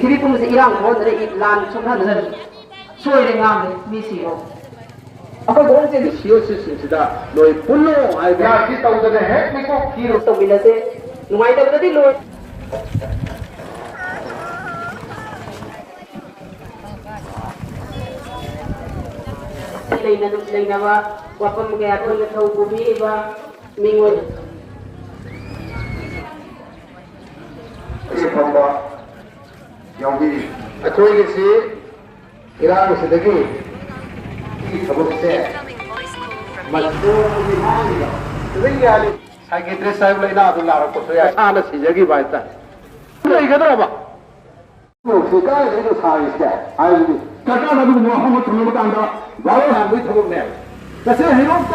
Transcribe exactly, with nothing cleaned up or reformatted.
ꯁꯤꯕꯤ ꯄꯨꯝꯕꯁꯦ ꯏꯔꯥꯡ ꯊꯣꯛꯍꯟꯗꯅ, ꯏ ꯂꯥꯟ ꯁꯣꯛꯍꯟꯗꯅ ꯁꯣꯏꯔꯦ ꯉꯥꯡꯗꯦ ꯃꯤꯁꯤꯡꯗꯣ꯫ ꯑꯩꯈꯣꯏ ꯒꯣꯔꯃꯦꯟꯁꯦ ꯁꯤ ꯑꯣ ꯁꯤꯁꯤꯡꯁꯤꯗ ꯂꯣꯏ ꯄꯨꯜꯂꯣ ꯍꯥꯏꯕ꯫ ꯌꯥ, ꯁꯤ ꯇꯧꯗꯅ ꯍꯦꯛ ꯃꯤꯀꯣꯛ ꯊꯤꯔꯣ꯫ ꯇꯧꯃꯤꯟꯅꯁꯦ꯫ ꯅꯨꯡꯉꯥꯏꯇꯕꯗꯗꯤ ꯂꯣꯏ꯫ ꯂꯩꯅ-, ꯂꯩꯅꯕ ꯋꯥꯐꯝ ꯀꯌꯥ ꯑꯩꯈꯣꯏꯅ ꯊꯧ ꯄꯨꯕꯤꯔꯤꯕ ꯃꯤꯉꯣꯟ-, ꯑꯁꯤ ꯐꯪꯕ ꯌꯥꯎꯕꯤꯔꯤ꯫ ꯑꯩꯈꯣꯏꯒꯤꯁꯤ ꯏꯔꯥꯡꯁꯤꯗꯒꯤ ꯁꯤ ꯊꯕꯛꯁꯦ ꯃꯁꯤꯗꯒꯤ ꯍꯥꯏꯔꯤꯕ ꯑꯗꯨꯗꯒꯤ ꯌꯥꯔꯤ꯫ ꯁꯥꯏꯀꯦꯇ꯭ꯔꯤꯁ ꯍꯥꯏꯕ ꯂꯥꯏꯅꯥꯗꯨ ꯅꯥꯔꯛꯄꯁꯨ ꯌꯥꯏ꯫ ꯃꯁꯥꯅ ꯁꯤꯖꯈꯤꯕ ꯍꯥꯏꯇꯥꯔꯦ꯫ ꯂꯩꯒꯗ꯭ꯔꯕ? ꯁꯤ ꯀꯥꯏꯗꯩꯅꯣ ꯁꯥꯔꯤꯁꯦ? ꯍꯥꯏꯕꯗꯤ ꯁꯔꯀꯥꯔꯅ ꯑꯗꯨꯒꯨꯝꯕ ꯋꯥꯐꯝ ꯑꯃ ꯊꯝꯂꯕ ꯀꯥꯟꯗ ꯚꯥꯔꯣ ꯍꯥꯟꯕꯒꯤ ꯊꯕꯛꯅꯦ꯫ ꯇꯁꯦꯡꯅ ꯍꯩꯔꯣꯛꯇ